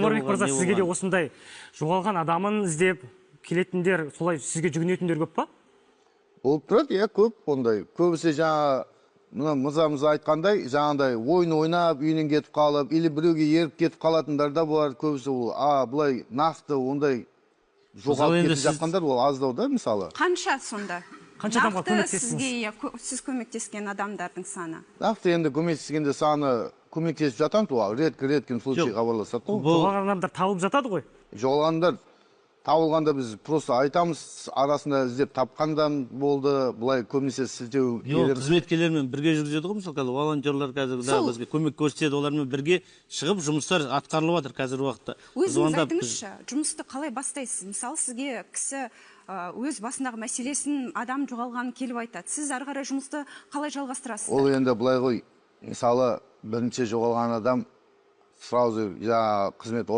Омарбек мырза, Не сізге де болған? Осындай жоғалған адамын іздеп келетіндер, солай сізге жүгінетіндер көп па? Болып тұрады, иә, көп ондай. Көбісі жаңа мына мырзамыз айтқандай, жаңағыдай ойын ойнап, үйінен кетіп қалып или біреуге еріп кетіп қалатындар да бар көбісі. Ол былай нақты ондай жоғалып енді кетіп жатқандар ол аздау да, мысалы. Қанша сонда? Қанша адамға Нақты көмектестіңіз? Сізге, иә, сіз көмектескен адамдардың саны. Нақты енді көмектескенде, саны, көмектесіп жатамыз, ол редко, редкий случай Жоқ. хабарласады ғой. Бұл Жоғалған адамдар табылып жатады ғой. Жоғалғандар табылғанда біз просто айтамыз, арасында іздеп тапқандан болды, былай көбінесе сілтеу Жоқ, береміз. Қызметкерлермен бірге жүргізеді ғой. Мысалы, қазір волонтерлар қазір да бізге көмек көрсетеді, олармен бірге шығып, жұмыстар атқарылып жатыр қазіргі уақытта. Өзіңіз Звондап айтыңызшы, жұмысты қалай бастайсыз? Мысалы, сізге кісі өз басындағы мәселесін, адам жоғалғанын келіп айтады. Сіз ары қарай жұмысты қалай жалғастырасыз? Ол енді былай ғой, мысалы, бірінші жоғалған адам сразу жаңағы қызмет